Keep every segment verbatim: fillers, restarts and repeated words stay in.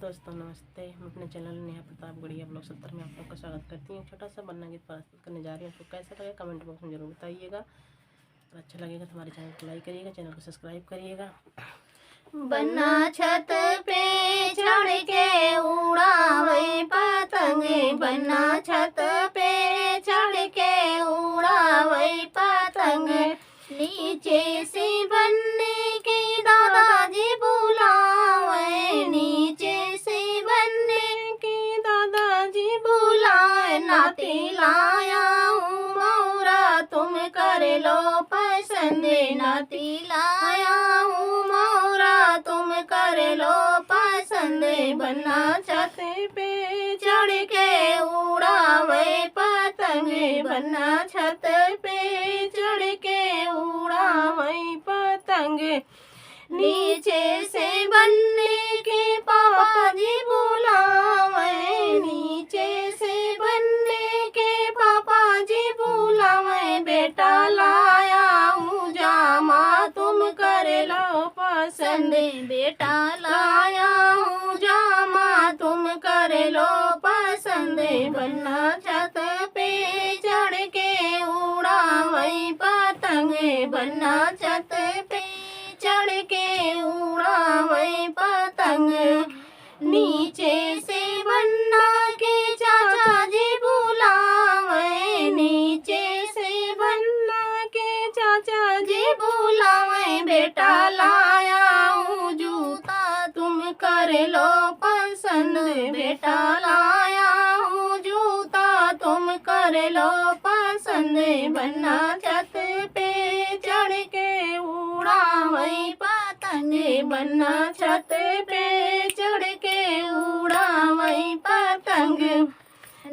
दोस्तों नमस्ते, हम अपने चैनल नेहा प्रतापगढ़िया ब्लॉग सत्तर में आप लोग का स्वागत करती हूँ। छोटा सा बन्ना गीत प्रस्तुत करने जा रही हूँ। आपको कैसा लगा कमेंट बॉक्स में जरूर बताइएगा। अगर अच्छा लगेगा तो हमारे चैनल को लाइक करिएगा, चैनल को सब्सक्राइब करिएगा। बन्ना छत पे चढ़ के उड़ावे पतंग, बन्ना छत पे चढ़ के उड़ावे पतंग। नीचे से बन्ने के दादाजी बुलावे, नीचे से बन्ने के दादाजी बुलावे। नाती लाया हूँ मौरा तुम कर लो पसंद, नाती लाया हूँ मौरा तुम कर लो पसंद। बन्ना छत पे चढ़ के उड़ावे पतंग, बन्ना छत पे चढ़ के उड़ावे पतंग। नीचे से बन्ने के पापा जी बुलावे, नीचे से बन्ने के पापा जी बुलावे। बेटा लाया हूँ जामा तुम कर लो पसंद, बेटा लाया हूँ जामा तुम कर लो पसंद। बन्ना छत पे चढ़ के उड़ावे पतंग, बन्ना छत पे चढ़ के उड़ावे पतंग। नीचे से बन्ना के चाचा जी बुलावे, नीचे से बन्ना के चाचा जी बुलावे। बेटा लाया हूँ जूता तुम कर लो पसंद, बेटा लाया हूँ जूता तुम कर लो पसंद। बन्ना छत पे चढ़ के उड़ावे पतंग, बन्ना छत पे चढ़ के उड़ावे पतंग।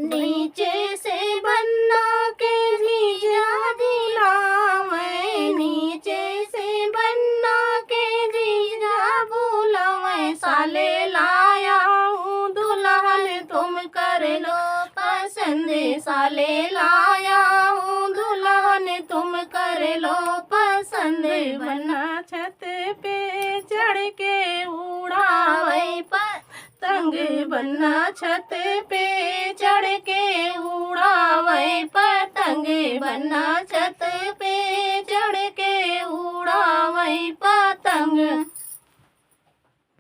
नीचे से बन्ना के जीजा बुलावे, नीचे से बन्ना के जीजा बुलावे। साले लाया हूँ दुल्हन तुम कर लो पसंद, साले लाया हूँ दुल्हन तुम कर लो पसंद। बन्ना छत पे चढ़ के उड़ावे पतंग, बन्ना छत पे चढ़ के उड़ावे पतंग, बन्ना छत पे चढ़ के उड़ावे पतंग।